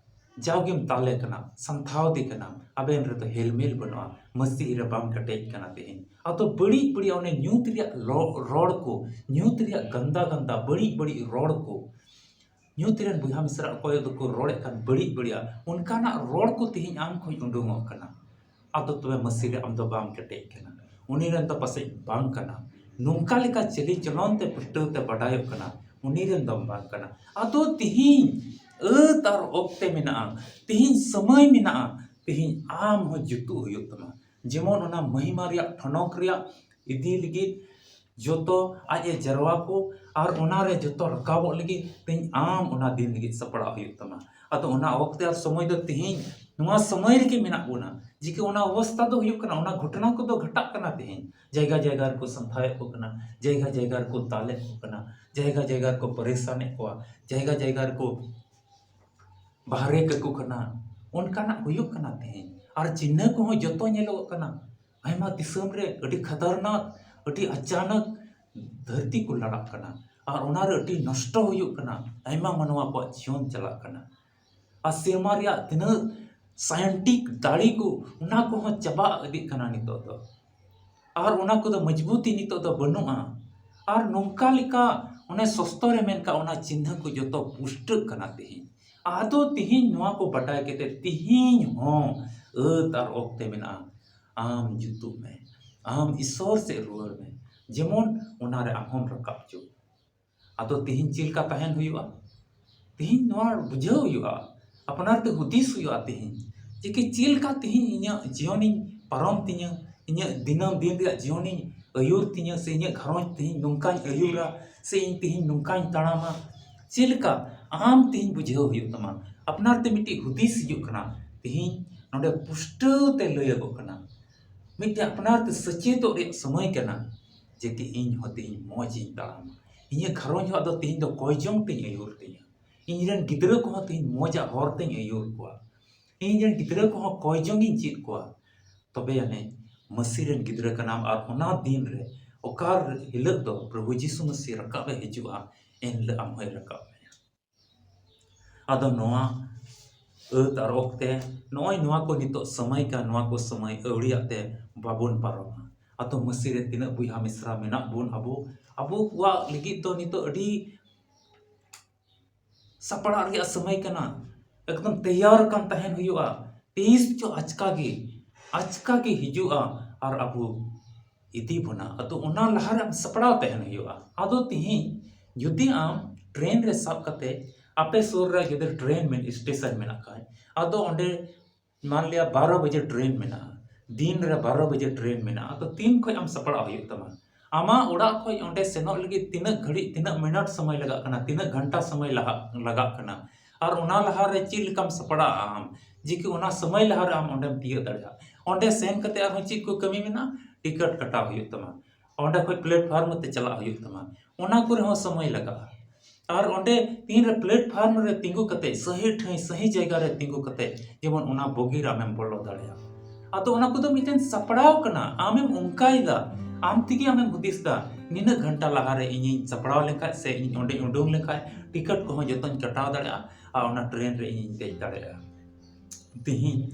ᱡᱟᱣᱜᱮᱢ ᱫᱟᱞᱮ ᱠᱟᱱᱟ, ᱥᱟᱱᱛᱷᱟᱣ ᱫᱮ ᱠᱟᱱᱟᱢ, ᱟᱵᱮᱱ ᱨᱮᱫᱚ ᱦᱮᱞᱢᱮᱞ ᱵᱟᱹᱱᱩᱜᱼᱟ, ᱢᱟᱹᱥᱤᱦᱤ ᱨᱮ ᱵᱟᱢ ᱠᱮᱴᱮᱡ ᱠᱟᱱᱟ ᱛᱮᱦᱮᱧ᱾ ᱟᱫᱚ ᱵᱟᱹᱲᱤᱡ ᱵᱟᱹᱲᱤᱡ ᱚᱱᱮ ᱧᱩᱛ ᱨᱮᱭᱟᱜ ᱞᱚ-, ᱨᱚᱲ ᱠᱚ, ᱧᱩᱛ ᱨᱮᱭᱟᱜ ᱜᱟᱱᱫᱟ ᱜᱟᱱᱫᱟ ᱵᱟᱹᱲᱤᱡ ᱵᱟᱹᱲᱤᱡ ᱨᱚᱲ ᱠᱚ, ᱧᱩᱛ ᱨᱮᱱ ᱵᱚᱭᱦᱟ ᱢᱤᱥᱨᱟ ᱚᱠᱚᱭ ᱫᱚᱠᱚ ᱨᱚᱲᱮᱫ ᱠᱟᱱ ᱵᱟᱹᱲᱤᱡ ᱵᱟᱹᱲᱤᱡᱟᱜ, ᱚᱱᱠᱟᱱᱟᱜ ᱨᱚᱲ ᱠᱚ ᱛᱮᱦᱮᱧ ᱟᱢ ᱠᱷᱚᱱ ᱩᱰᱩᱝᱚᱜ ᱠᱟᱱᱟ᱾ ᱟᱫᱚ ᱛᱚᱵᱮ ᱢᱟᱹᱥᱤ ᱨᱮ ᱟᱢ ᱫᱚ ᱵᱟᱢ ᱠᱮᱴᱮᱡ ᱠᱟᱱᱟ, ᱩᱱᱤ ᱨᱮᱱ ᱫᱚ ᱯᱟᱥᱮᱡ ᱵᱟᱝ ᱠᱟᱱᱟ᱾ ᱱᱚᱝᱠᱟ ᱞᱮᱠᱟ ᱪᱟᱹᱞᱤ ᱪᱚᱞᱚᱱ ᱛᱮ ᱯᱩᱥᱴᱟᱹᱣ ᱛᱮ ᱵᱟᱰᱟᱭᱚᱜ ᱠᱟᱱᱟ, ᱩᱱᱤ ᱨᱮᱱ ᱫᱚᱢ ᱵᱟᱝ ᱠᱟᱱᱟ᱾ ᱟᱫᱚ ᱛᱤᱦᱤᱧ ᱟᱹᱛ ᱟᱨ ᱚᱠᱛᱮ ᱢᱮᱱᱟᱜᱼᱟ, ᱛᱤᱦᱤᱧ ᱥᱚᱢᱚᱭ ᱢᱮᱱᱟᱜᱼᱟ, ᱛᱤᱦᱤᱧ ᱟᱢ ᱦᱚᱸ ᱡᱩᱛᱩᱜ ᱦᱩᱭᱩᱜ ᱛᱟᱢᱟ᱾ ᱡᱮᱢᱚᱱ ᱚᱱᱟ ᱢᱚᱦᱤᱢᱟ ᱨᱮᱭᱟᱜ ᱴᱷᱚᱱᱚᱠ ᱨᱮᱭᱟᱜ ᱤᱫᱤ ᱞᱟᱹᱜᱤᱫ ᱡᱚᱛᱚ ᱟᱡ ᱮ ᱡᱟᱨᱣᱟ ᱠᱚ ᱟᱨ ᱚᱱᱟ ᱨᱮ ᱡᱚᱛᱚ ᱨᱟᱠᱟᱵᱚᱜ ᱞᱟᱹᱜᱤᱫ ᱛᱮᱦᱮᱧ ᱟᱢ ᱚᱱᱟ ᱫᱤᱱ ᱞᱟᱹᱜᱤᱫ ᱥᱟᱯᱲᱟᱣ ᱦᱩᱭᱩᱜ ᱛᱟᱢᱟ᱾ ᱟᱫᱚ ᱚᱱᱟ ᱚᱠᱛᱮ ᱟᱨ ᱥᱚᱢᱚᱭ ᱫᱚ ᱛᱮᱦᱮᱧ ᱱᱚᱣᱟ ᱥᱚᱢᱚᱭ ᱨᱮᱜᱮ ᱢᱮᱱᱟᱜ ᱵᱚᱱᱟ᱾ ᱡᱮᱠᱤ ᱚᱱᱟ ᱚᱵᱚᱥᱛᱟ ᱫᱚ ᱦᱩᱭᱩᱜ ᱠᱟᱱᱟ, ᱚᱱᱟ ᱜᱷᱚᱴᱚᱱᱟ ᱠᱚᱫᱚ ᱜᱷᱚᱴᱟᱜ ᱠᱟᱱᱟ ᱛᱮᱦᱮᱧ᱾ ᱡᱟᱭᱜᱟ ᱡᱟᱭᱜᱟ ᱨᱮᱠᱚ ᱥᱟᱱᱛᱷᱟᱣᱮᱫ ᱠᱚ ᱠᱟᱱᱟ, ᱡᱟᱭᱜᱟ ᱡᱟᱭᱜᱟ ᱨᱮᱠᱚ ᱫᱟᱞᱮᱫ ᱠᱚ ᱠᱟᱱᱟ, ᱡᱟᱭᱜᱟ ᱡᱟᱭᱜᱟ ᱨᱮᱠᱚ ᱯᱟᱨᱮᱥᱟᱱᱮᱫ ᱠᱚᱣᱟ, ᱡᱟᱭᱜᱟ ᱡᱟᱭᱜᱟ ᱨᱮᱠᱚ ᱵᱟᱦᱨᱮ ᱠᱟᱠᱚ ᱠᱟᱱᱟ᱾ ᱚᱱᱠᱟᱱᱟᱜ ᱦᱩᱭᱩᱜ ᱠᱟᱱᱟ ᱛᱮᱦᱮᱧ᱾ ᱟᱨ ᱪᱤᱱᱦᱟᱹ ᱠᱚᱦᱚᱸ ᱡᱚᱛᱚ ᱧᱮᱞᱚᱜ ᱠᱟᱱᱟ᱾ ᱟᱭᱢᱟ ᱫᱤᱥᱚᱢ ᱨᱮ ᱟᱹᱰᱤ ᱠᱷᱟᱛᱟᱨᱱᱟᱠ, ᱟᱹᱰᱤ ᱟᱪᱟᱱᱚᱠ ᱫᱷᱟᱹᱨᱛᱤ ᱠᱚ ᱞᱟᱲᱟᱜ ᱠᱟᱱᱟ ᱟᱨ ᱚᱱᱟᱨᱮ ᱟᱹᱰᱤ ᱱᱚᱥᱴᱚ ᱦᱩᱭᱩᱜ ᱠᱟᱱᱟ᱾ ᱟᱭᱢᱟ ᱢᱟᱱᱣᱟ ᱠᱚᱣᱟᱜ ᱡᱤᱭᱚᱱ ᱪᱟᱞᱟᱜ ᱠᱟᱱᱟ᱾ ᱟᱨ ᱥᱮᱨᱢᱟ ᱨᱮᱭᱟᱜ ᱛᱤᱱᱟᱹᱜ ᱥᱟᱭᱮᱱᱴᱤᱠ ᱫᱟᱲᱮ ᱠᱚ, ᱚᱱᱟ ᱠᱚᱦᱚᱸ ᱪᱟᱵᱟ ᱤᱫᱤᱜ ᱠᱟᱱᱟ ᱱᱤᱛᱚᱜ ᱫᱚ᱾ ᱟᱨ ᱚᱱᱟ ᱠᱚᱫᱚ ᱢᱚᱡᱽᱵᱩᱛᱤ ᱱᱤᱛᱚᱜ ᱫᱚ ᱵᱟᱹᱱᱩᱜᱼᱟ᱾ ᱟᱨ ᱱᱚᱝᱠᱟ ᱞᱮᱠᱟ ᱚᱱᱮ ᱥᱚᱥᱛᱚᱨ ᱨᱮ ᱢᱮᱱ ᱠᱟᱜ ᱚᱱᱟ ᱪᱤᱱᱦᱟᱹ ᱠᱚ ᱡᱚᱛᱚ ᱯᱩᱥᱴᱟᱹᱜ ᱠᱟᱱᱟ ᱛᱮᱦᱮᱧ᱾ ᱟᱫᱚ ᱛᱮᱦᱮᱧ ᱱᱚᱣᱟ ᱠᱚ ᱵᱟᱰᱟᱭ ᱠᱟᱛᱮ ᱛᱮᱦᱮᱧ ᱦᱚᱸ ᱟᱹᱛ ᱟᱨ ᱚᱠᱛᱮ ᱢᱮᱱᱟᱜᱼᱟ᱾ ᱟᱢ ᱡᱩᱛᱩᱜ ᱢᱮ, ᱟᱢ ᱤᱥᱚᱨ ᱥᱮᱫ ᱨᱩᱣᱟᱹᱲ ᱢᱮ, ᱡᱮᱢᱚᱱ ᱚᱱᱟᱨᱮ ᱟᱢ ᱦᱚᱸᱢ ᱨᱟᱠᱟᱵ ᱦᱚᱪᱚᱜ᱾ ᱟᱫᱚ ᱛᱮᱦᱮᱧ ᱪᱮᱫ ᱞᱮᱠᱟ ᱛᱟᱦᱮᱱ ᱦᱩᱭᱩᱜᱼᱟ? ᱛᱮᱦᱮᱧ ᱱᱚᱣᱟ ᱵᱩᱡᱷᱟᱹᱣ ᱦᱩᱭᱩᱜᱼᱟ, ᱟᱯᱱᱟᱨ ᱛᱮ ᱦᱩᱫᱤᱥ ᱦᱩᱭᱩᱜᱼᱟ ᱛᱮᱦᱮᱧ, ᱡᱮ ᱠᱤ ᱪᱮᱫ ᱞᱮᱠᱟ ᱛᱮᱦᱮᱧ ᱤᱧᱟᱹᱜ ᱡᱤᱭᱚᱱᱤᱧ ᱯᱟᱨᱚᱢ ᱛᱤᱧᱟᱹ, ᱤᱧᱟᱹᱜ ᱫᱤᱱᱟᱹᱢ ᱫᱤᱱ ᱨᱮᱭᱟᱜ ᱡᱤᱭᱚᱱᱤᱧ ᱟᱹᱭᱩᱨ ᱛᱤᱧᱟᱹ, ᱥᱮ ᱤᱧᱟᱹᱜ ᱜᱷᱟᱨᱚᱸᱡᱽ ᱛᱮᱦᱮᱧ ᱱᱚᱝᱠᱟᱧ ᱟᱹᱭᱩᱨᱟ, ᱥᱮ ᱤᱧ ᱛᱮᱦᱮᱧ ᱱᱚᱝᱠᱟᱧ ᱛᱟᱲᱟᱢᱟ᱾ ᱪᱮᱫ ᱞᱮᱠᱟ ᱟᱢ ᱛᱮᱦᱮᱧ ᱵᱩᱡᱷᱟᱹᱣ ᱦᱩᱭᱩᱜ ᱛᱟᱢᱟ, ᱟᱯᱱᱟᱨ ᱛᱮ ᱢᱤᱫᱴᱤᱡ ᱦᱩᱫᱤᱥ ᱦᱤᱡᱩᱜ ᱠᱟᱱᱟ᱾ ᱛᱮᱦᱮᱧ ᱱᱚᱰᱮ ᱯᱩᱥᱴᱟᱹᱣ ᱛᱮ ᱞᱟᱹᱭᱟᱹᱜᱚᱜ ᱠᱟᱱᱟ, ᱢᱤᱫᱴᱮᱱ ᱟᱯᱱᱟᱨ ᱛᱮ ᱥᱮᱪᱮᱫᱚᱜ ᱨᱮᱭᱟᱜ ᱥᱚᱢᱚᱭ ᱠᱟᱱᱟ, ᱡᱮ ᱠᱤ ᱤᱧ ᱦᱚᱸ ᱛᱮᱦᱮᱧ ᱢᱚᱡᱽ ᱤᱧ ᱛᱟᱲᱟᱢᱟ᱾ ᱤᱧᱟᱹᱜ ᱜᱷᱟᱨᱚᱸᱡᱽ ᱦᱚᱸ ᱟᱫᱚ ᱛᱮᱦᱮᱧ ᱫᱚ ᱠᱚᱭ ᱡᱚᱝ ᱛᱤᱧ ᱟᱹᱭᱩᱨ ᱛᱤᱧᱟ᱾ ᱤᱧ ᱨᱮᱱ ᱜᱤᱫᱽᱨᱟᱹ ᱠᱚᱦᱚᱸ ᱛᱮᱦᱮᱧ ᱢᱚᱡᱽ ᱟᱜ ᱦᱚᱨ ᱛᱤᱧ ᱟᱹᱭᱩᱨ ᱠᱚᱣᱟ᱾ ᱤᱧ ᱨᱮᱱ ᱜᱤᱫᱽᱨᱟᱹ ᱠᱚᱦᱚᱸ ᱠᱚᱭ ᱡᱚᱝ ᱤᱧ ᱪᱮᱫ ᱠᱚᱣᱟ᱾ ᱛᱚᱵᱮ ᱟᱹᱱᱤᱡ ᱢᱟᱹᱥᱤ ᱨᱮᱱ ᱜᱤᱫᱽᱨᱟᱹ ᱠᱟᱱᱟᱢ ᱟᱨ ᱚᱱᱟ ᱫᱤᱱ ᱨᱮ ᱚᱠᱟ ᱦᱤᱞᱳᱜ ᱫᱚ ᱯᱨᱚᱵᱷᱩ ᱡᱤᱥᱩ ᱢᱟᱹᱥᱤ ᱨᱟᱠᱟᱵ ᱮ ᱦᱤᱡᱩᱜᱼᱟ, ᱮᱱ ᱦᱤᱞᱳᱜ ᱟᱢ ᱦᱚᱸᱭ ᱨᱟᱠᱟᱵ ᱢᱮᱭᱟ᱾ ᱟᱫᱚ ᱱᱚᱣᱟ ᱟᱹᱛ ᱟᱨ ᱚᱠᱛᱮ, ᱱᱚᱜᱼᱚᱭ ᱱᱚᱣᱟ ᱠᱚ ᱱᱤᱛᱚᱜ ᱥᱚᱢᱚᱭ ᱠᱟᱱ, ᱱᱚᱣᱟ ᱠᱚ ᱥᱚᱢᱚᱭ ᱟᱹᱣᱲᱤᱭᱟᱜ ᱛᱮ ᱵᱟᱵᱚᱱ ᱯᱟᱨᱚᱢᱟ᱾ ᱟᱫᱚ ᱢᱟᱹᱥᱤ ᱨᱮ ᱛᱤᱱᱟᱹᱜ ᱵᱚᱭᱦᱟ ᱢᱤᱥᱨᱟ ᱢᱮᱱᱟᱜ ᱵᱚᱱ, ᱟᱵᱚ, ᱟᱵᱚ ᱠᱚᱣᱟᱜ ᱞᱟᱹᱜᱤᱫ ᱫᱚ ᱱᱤᱛᱚᱜ ᱟᱹᱰᱤ ᱥᱟᱯᱲᱟᱜ ᱨᱮᱭᱟᱜ ᱥᱚᱢᱚᱭ ᱠᱟᱱᱟ᱾ ᱮᱠᱫᱚᱢ ᱛᱮᱭᱟᱨ ᱠᱟᱱ ᱛᱟᱦᱮᱱ ᱦᱩᱭᱩᱜᱼᱟ᱾ ᱛᱤᱥ ᱪᱚ ᱟᱪᱠᱟ ᱜᱮ, ᱟᱪᱠᱟ ᱜᱮ ᱦᱤᱡᱩᱜᱼᱟ ᱟᱨ ᱟᱵᱚ ᱤᱫᱤ ᱵᱚᱱᱟ᱾ ᱟᱫᱚ ᱚᱱᱟ ᱞᱟᱦᱟᱨᱮ ᱟᱢ ᱥᱟᱯᱲᱟᱣ ᱛᱟᱦᱮᱱ ᱦᱩᱭᱩᱜᱼᱟ᱾ ᱟᱫᱚ ᱛᱤᱦᱤᱧ ᱡᱩᱫᱤ ᱟᱢ ᱴᱨᱮᱱ ᱨᱮ ᱥᱟᱵ ᱠᱟᱛᱮ, ᱟᱯᱮ ᱥᱩᱨ ᱨᱮ ᱡᱩᱫᱤ ᱴᱨᱮᱱ ᱢᱮᱱ ᱥᱴᱮᱥᱚᱱ ᱢᱮᱱᱟᱜ ᱠᱷᱟᱱ, ᱟᱫᱚ ᱚᱸᱰᱮ ᱢᱟᱱ ᱞᱤᱭᱟ ᱵᱟᱨᱚ ᱵᱟᱡᱮ ᱴᱨᱮᱱ ᱢᱮᱱᱟᱜᱼᱟ, ᱫᱤᱱ ᱨᱮ ᱵᱟᱨᱚ ᱵᱟᱡᱮ ᱴᱨᱮᱱ ᱢᱮᱱᱟᱜᱼᱟ, ᱟᱫᱚ ᱛᱤᱱ ᱠᱷᱚᱱ ᱟᱢ ᱥᱟᱯᱲᱟᱣ ᱦᱩᱭᱩᱜ ᱛᱟᱢᱟ? ᱟᱢᱟᱜ ᱚᱲᱟᱜ ᱠᱷᱚᱱ ᱚᱸᱰᱮ ᱥᱮᱱᱚᱜ ᱞᱟᱹᱜᱤᱫ ᱛᱤᱱᱟᱹᱜ ᱜᱷᱟᱹᱲᱤᱡ, ᱛᱤᱱᱟᱹᱜ ᱢᱤᱱᱤᱴ ᱥᱚᱢᱚᱭ ᱞᱟᱜᱟᱜ ᱠᱟᱱᱟ, ᱛᱤᱱᱟᱹᱜ ᱜᱷᱚᱱᱴᱟ ᱥᱚᱢᱚᱭ ᱞᱟᱦᱟᱜ, ᱞᱟᱜᱟᱜ ᱠᱟᱱᱟ, ᱟᱨ ᱚᱱᱟ ᱞᱟᱦᱟᱨᱮ ᱪᱮᱫ ᱞᱮᱠᱟᱢ ᱥᱟᱯᱲᱟᱜᱼᱟ ᱟᱢ, ᱡᱮ ᱠᱤ ᱚᱱᱟ ᱥᱚᱢᱚᱭ ᱞᱟᱦᱟᱨᱮ ᱟᱢ ᱚᱸᱰᱮᱢ ᱛᱤᱭᱟᱹᱜ ᱫᱟᱲᱮᱭᱟᱜᱼᱟ? ᱚᱸᱰᱮ ᱥᱮᱱ ᱠᱟᱛᱮ ᱟᱨᱦᱚᱸ ᱪᱮᱫ ᱠᱚ ᱠᱟᱹᱢᱤ ᱢᱮᱱᱟᱜᱼᱟ? ᱴᱤᱠᱤᱴ ᱠᱟᱴᱟᱣ ᱦᱩᱭᱩᱜ ᱛᱟᱢᱟ, ᱚᱸᱰᱮ ᱠᱷᱚᱱ ᱯᱞᱮᱴᱯᱷᱚᱨᱢ ᱛᱮ ᱪᱟᱞᱟᱜ ᱦᱩᱭᱩᱜ ᱛᱟᱢᱟ, ᱚᱱᱟ ᱠᱚᱨᱮ ᱦᱚᱸ ᱥᱚᱢᱚᱭ ᱞᱟᱜᱟᱜᱼᱟ᱾ ᱟᱨ ᱚᱸᱰᱮ ᱛᱤᱱᱨᱮ ᱯᱞᱮᱴᱯᱷᱚᱨᱢ ᱨᱮ ᱛᱤᱸᱜᱩ ᱠᱟᱛᱮ, ᱥᱟᱹᱦᱤ ᱴᱷᱟᱹᱭ ᱥᱟᱹᱦᱤ ᱡᱟᱭᱜᱟ ᱨᱮ ᱛᱤᱸᱜᱩ ᱠᱟᱛᱮ ᱡᱮᱢᱚᱱ ᱚᱱᱟ ᱵᱚᱜᱤ ᱨᱮ ᱟᱢᱮᱢ ᱵᱚᱞᱚ ᱫᱟᱲᱮᱭᱟᱜᱼᱟ᱾ ᱟᱫᱚ ᱚᱱᱟ ᱠᱚᱫᱚ ᱢᱤᱫᱴᱮᱱ ᱥᱟᱯᱲᱟᱣ ᱠᱟᱱᱟ, ᱟᱢᱮᱢ ᱚᱱᱠᱟᱭᱮᱫᱟ, ᱟᱢ ᱛᱮᱜᱮ ᱟᱢᱮᱢ ᱦᱩᱫᱤᱥ ᱮᱫᱟ, ᱱᱤᱱᱟᱹᱜ ᱜᱷᱚᱱᱴᱟ ᱞᱟᱦᱟᱨᱮ ᱤᱧᱤᱧ ᱥᱟᱯᱲᱟᱣ ᱞᱮᱱᱠᱷᱟᱡ ᱥᱮ ᱤᱧ ᱚᱸᱰᱮᱧ ᱩᱰᱩᱝ ᱞᱮᱱᱠᱷᱟᱡ ᱴᱤᱠᱤᱴ ᱠᱚᱦᱚᱸ ᱡᱚᱛᱚᱧ ᱠᱟᱴᱟᱣ ᱫᱟᱲᱮᱭᱟᱜᱼᱟ ᱟᱨ ᱚᱱᱟ ᱴᱨᱮᱱ ᱨᱮ ᱤᱧᱤᱧ ᱫᱮᱡ ᱫᱟᱲᱮᱭᱟᱜᱼᱟ᱾ ᱛᱤᱦᱤᱧ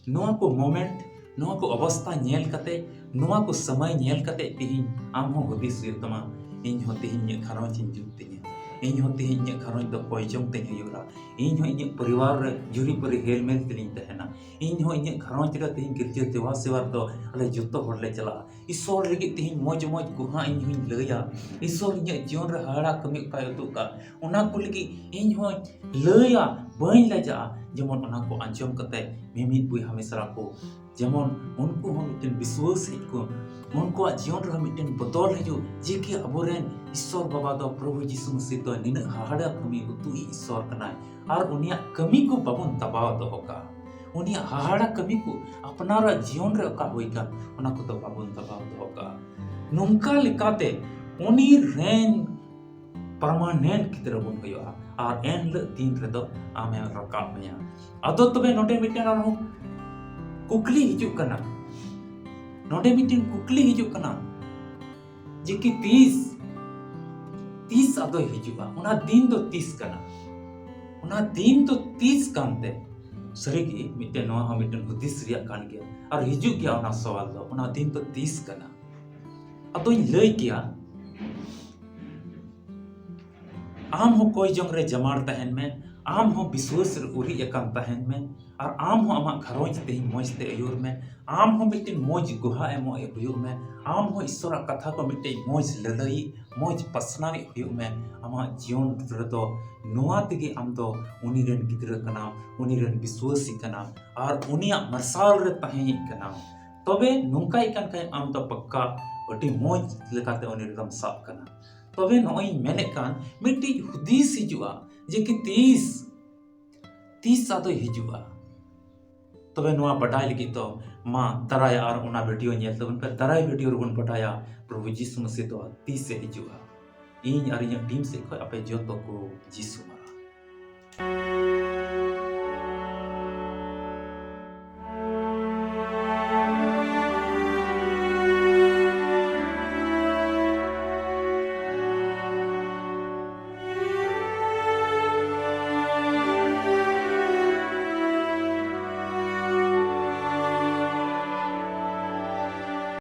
ᱱᱚᱣᱟ ᱠᱚ ᱢᱚᱢᱮᱱᱴ, ᱱᱚᱣᱟ ᱠᱚ ᱚᱵᱚᱥᱛᱟ ᱧᱮᱞ ᱠᱟᱛᱮ, ᱱᱚᱣᱟ ᱠᱚ ᱥᱚᱢᱚᱭ ᱧᱮᱞ ᱠᱟᱛᱮ ᱛᱤᱦᱤᱧ ᱟᱢ ᱦᱚᱸ ᱦᱩᱫᱤᱥ ᱦᱩᱭᱩᱜ ᱛᱟᱢᱟ, ᱤᱧ ᱦᱚᱸ ᱛᱤᱦᱤᱧ ᱤᱧᱟᱹᱜ ᱜᱷᱟᱨᱚᱸᱡᱽ ᱤᱧ ᱡᱩᱛ ᱛᱤᱧᱟᱹ, ᱤᱧ ᱦᱚᱸ ᱛᱤᱦᱤᱧ ᱤᱧᱟᱹᱜ ᱜᱷᱟᱨᱚᱸᱡᱽ ᱫᱚ ᱠᱚᱭ ᱡᱚᱝ ᱛᱤᱧ ᱦᱩᱭᱩᱜᱼᱟ, ᱤᱧ ᱦᱚᱸ ᱤᱧᱟᱹᱜ ᱯᱚᱨᱤᱵᱟᱨ ᱨᱮ ᱡᱩᱨᱤ ᱯᱟᱹᱨᱤ ᱦᱮᱞᱢᱮᱞ ᱛᱮᱞᱤᱧ ᱛᱟᱦᱮᱱᱟ, ᱤᱧ ᱦᱚᱸ ᱤᱧᱟᱹᱜ ᱜᱷᱟᱨᱚᱸᱡᱽ ᱨᱮ ᱛᱤᱦᱤᱧ ᱜᱤᱨᱡᱟᱹ ᱫᱮᱵᱟ ᱥᱮᱵᱟ ᱨᱮᱫᱚ ᱟᱞᱮ ᱡᱚᱛᱚ ᱦᱚᱲ ᱞᱮ ᱪᱟᱞᱟᱜᱼᱟ᱾ ᱤᱥᱚᱨ ᱞᱟᱹᱜᱤᱫ ᱛᱤᱦᱤᱧ ᱢᱚᱡᱽ ᱢᱚᱡᱽ ᱜᱩᱦᱟ ᱤᱧ ᱦᱚᱸᱧ ᱞᱟᱹᱭᱟ, ᱤᱥᱚᱨ ᱤᱧᱟᱹᱜ ᱡᱤᱭᱚᱱ ᱨᱮ ᱦᱟᱦᱟᱲᱟ ᱠᱟᱹᱢᱤ ᱚᱠᱟᱭ ᱩᱫᱩᱜ ᱠᱟᱜ, ᱚᱱᱟ ᱠᱚ ᱞᱟᱹᱜᱤᱫ ᱤᱧ ᱦᱚᱸᱧ ᱞᱟᱹᱭᱟ, ᱵᱟᱹᱧ ᱞᱟᱡᱟᱜᱼᱟ᱾ ᱡᱮᱢᱚᱱ ᱚᱱᱟ ᱠᱚ ᱟᱸᱡᱚᱢ ᱠᱟᱛᱮ ᱢᱤᱢᱤᱫ ᱵᱚᱭᱦᱟ ᱢᱤᱥᱨᱟ ᱠᱚ, ᱡᱮᱢᱚᱱ ᱩᱱᱠᱩ ᱦᱚᱸ ᱢᱤᱫᱴᱮᱱ ᱵᱤᱥᱣᱟᱹᱥ ᱦᱮᱡ ᱠᱚ, ᱩᱱᱠᱩᱣᱟᱜ ᱡᱤᱭᱚᱱ ᱨᱮᱦᱚᱸ ᱢᱤᱫᱴᱮᱱ ᱵᱚᱫᱚᱞ ᱦᱤᱡᱩᱜ, ᱡᱮ ᱠᱤ ᱟᱵᱚᱨᱮᱱ ᱤᱥᱚᱨ ᱵᱟᱵᱟ ᱫᱚ, ᱯᱨᱚᱵᱷᱩ ᱡᱤᱥᱩ ᱢᱟᱹᱥᱤ ᱫᱚ ᱱᱤᱱᱟᱹᱜ ᱦᱟᱦᱟᱲᱟ ᱠᱟᱹᱢᱤ ᱩᱫᱩᱜ ᱤᱡ ᱤᱥᱚᱨ ᱠᱟᱱᱟᱭ, ᱟᱨ ᱩᱱᱤᱭᱟᱜ ᱠᱟᱹᱢᱤ ᱠᱚ ᱵᱟᱵᱚᱱ ᱫᱟᱵᱟᱣ ᱫᱚᱦᱚ ᱠᱟᱜᱼᱟ, ᱩᱱᱤᱭᱟᱜ ᱦᱟᱦᱟᱲᱟ ᱠᱟᱹᱢᱤ ᱠᱚ ᱟᱯᱱᱟᱨᱟᱜ ᱡᱤᱭᱚᱱ ᱨᱮ ᱚᱠᱟ ᱦᱩᱭ ᱠᱟᱱ, ᱚᱱᱟ ᱠᱚᱫᱚ ᱵᱟᱵᱚᱱ ᱫᱟᱵᱟᱣ ᱫᱚᱦᱚ ᱠᱟᱜᱼᱟ᱾ ᱱᱚᱝᱠᱟ ᱞᱮᱠᱟᱛᱮ ᱩᱱᱤ ᱨᱮᱱ ᱯᱟᱨᱢᱟᱱᱮᱱᱴ ᱜᱤᱫᱽᱨᱟᱹ ᱵᱚᱱ ᱦᱩᱭᱩᱜᱼᱟ᱾ ᱟᱨ ᱮᱱ ᱦᱤᱞᱳᱜ ᱫᱤᱱ ᱨᱮᱫᱚ ᱟᱢᱮ ᱨᱟᱠᱟᱵ ᱢᱮᱭᱟ᱾ ᱟᱫᱚ ᱛᱚᱵᱮ ᱱᱚᱰᱮ ᱢᱤᱫᱴᱮᱱ ᱟᱨᱦᱚᱸ ᱠᱩᱠᱞᱤ ᱦᱤᱡᱩᱜ ᱠᱟᱱᱟ, ᱱᱚᱰᱮ ᱢᱤᱫᱴᱮᱱ ᱠᱩᱠᱞᱤ ᱦᱤᱡᱩᱜ ᱠᱟᱱᱟ ᱡᱮ ᱠᱤ ᱛᱤᱥ, ᱛᱤᱥ ᱟᱫᱚᱭ ᱦᱤᱡᱩᱜᱼᱟ? ᱚᱱᱟ ᱫᱤᱱ ᱫᱚ ᱛᱤᱥ ᱠᱟᱱᱟ? ᱚᱱᱟ ᱫᱤᱱ ᱫᱚ ᱛᱤᱥ ᱠᱟᱱᱛᱮ? ᱥᱟᱹᱨᱤᱜᱮ ᱢᱤᱫᱴᱮᱱ, ᱱᱚᱣᱟ ᱦᱚᱸ ᱢᱤᱫᱴᱮᱱ ᱦᱩᱫᱤᱥ ᱨᱮᱭᱟᱜ ᱠᱟᱱ ᱜᱮᱭᱟ, ᱟᱨ ᱦᱤᱡᱩᱜ ᱜᱮᱭᱟ ᱚᱱᱟ ᱥᱚᱣᱟᱞ ᱫᱚ, ᱚᱱᱟ ᱫᱤᱱ ᱫᱚ ᱛᱤᱥ ᱠᱟᱱᱟ? ᱟᱫᱚᱧ ᱞᱟᱹᱭ ᱠᱮᱭᱟ, ᱟᱢ ᱦᱚᱸ ᱠᱚᱭ ᱡᱚᱝ ᱨᱮ ᱡᱟᱢᱟᱲ ᱛᱟᱦᱮᱱ ᱢᱮ, ᱟᱢ ᱦᱚᱸ ᱵᱤᱥᱣᱟᱹᱥ ᱨᱮ ᱩᱨᱤᱡ ᱟᱠᱟᱱ ᱛᱟᱦᱮᱱ ᱢᱮ, ᱟᱨ ᱟᱢ ᱦᱚᱸ ᱟᱢᱟᱜ ᱜᱷᱟᱨᱚᱸᱡᱽ ᱛᱮᱦᱮᱧ ᱢᱚᱡᱽ ᱛᱮ ᱟᱹᱭᱩᱨ ᱢᱮ, ᱟᱢ ᱦᱚᱸ ᱢᱤᱫᱴᱮᱱ ᱢᱚᱡᱽ ᱜᱚᱦᱟ ᱮᱢᱚᱜ ᱦᱩᱭᱩᱜ ᱢᱮ, ᱟᱢ ᱦᱚᱸ ᱤᱥᱥᱚᱨᱟᱜ ᱠᱟᱛᱷᱟ ᱠᱚ ᱢᱤᱫᱴᱮᱱ ᱢᱚᱡᱽ ᱞᱟᱹᱞᱟᱹᱭᱤᱡ, ᱢᱚᱡᱽ ᱯᱟᱥᱱᱟᱣᱤᱡ ᱦᱩᱭᱩᱜ ᱢᱮ᱾ ᱟᱢᱟᱜ ᱡᱤᱭᱚᱱ ᱨᱮᱫᱚ ᱱᱚᱣᱟ ᱛᱮᱜᱮ ᱟᱢ ᱫᱚ ᱩᱱᱤ ᱨᱮᱱ ᱜᱤᱫᱽᱨᱟᱹ ᱠᱟᱱᱟᱢ, ᱩᱱᱤ ᱨᱮᱱ ᱵᱤᱥᱣᱟᱹᱥᱤ ᱠᱟᱱᱟᱢ, ᱟᱨ ᱩᱱᱤᱭᱟᱜ ᱢᱟᱨᱥᱟᱞ ᱨᱮ ᱛᱟᱦᱮᱸᱭᱤᱡ ᱠᱟᱱᱟᱢ᱾ ᱛᱚᱵᱮ ᱱᱚᱝᱠᱟᱭ ᱠᱟᱱ ᱠᱷᱟᱱ ᱟᱢ ᱫᱚ ᱯᱟᱠᱠᱟ ᱟᱹᱰᱤ ᱢᱚᱡᱽ ᱞᱮᱠᱟᱛᱮ ᱩᱱᱤ ᱨᱮᱫᱚᱢ ᱥᱟᱵ ᱠᱟᱱᱟ᱾ ᱛᱚᱵᱮ ᱱᱚᱜᱼᱚᱭ ᱤᱧ ᱢᱮᱱᱮᱫ ᱠᱟᱱ ᱢᱤᱫᱴᱤᱡ ᱦᱩᱫᱤᱥ ᱦᱤᱡᱩᱜᱼᱟ ᱡᱮ ᱠᱤ ᱛᱤᱥ, ᱛᱤᱥ ᱟᱫᱚᱭ ᱦᱤᱡᱩᱜᱼᱟ? ᱛᱚᱵᱮ ᱱᱚᱣᱟ ᱵᱟᱰᱟᱭ ᱞᱟᱹᱜᱤᱫ ᱫᱚ ᱢᱟ ᱫᱟᱨᱟᱭ ᱟᱨ ᱚᱱᱟ ᱵᱷᱤᱰᱤᱭᱳ ᱧᱮᱞ ᱛᱟᱵᱚᱱ ᱯᱮ᱾ ᱫᱟᱨᱟᱭ ᱵᱷᱤᱰᱤᱭᱳ ᱨᱮᱵᱚᱱ ᱵᱟᱰᱟᱭᱟ ᱯᱨᱚᱵᱷᱩ ᱡᱤᱥᱩ ᱢᱟᱥᱤ ᱫᱚ ᱛᱤᱥᱮ ᱦᱤᱡᱩᱜᱼᱟ᱾ ᱤᱧ ᱟᱨ ᱤᱧᱟᱹᱜ ᱴᱤᱢ ᱥᱮᱫ ᱠᱷᱚᱱ ᱟᱯᱮ ᱡᱚᱛᱚ ᱠᱚ ᱡᱤᱥᱩ ᱢᱟᱨᱟᱝ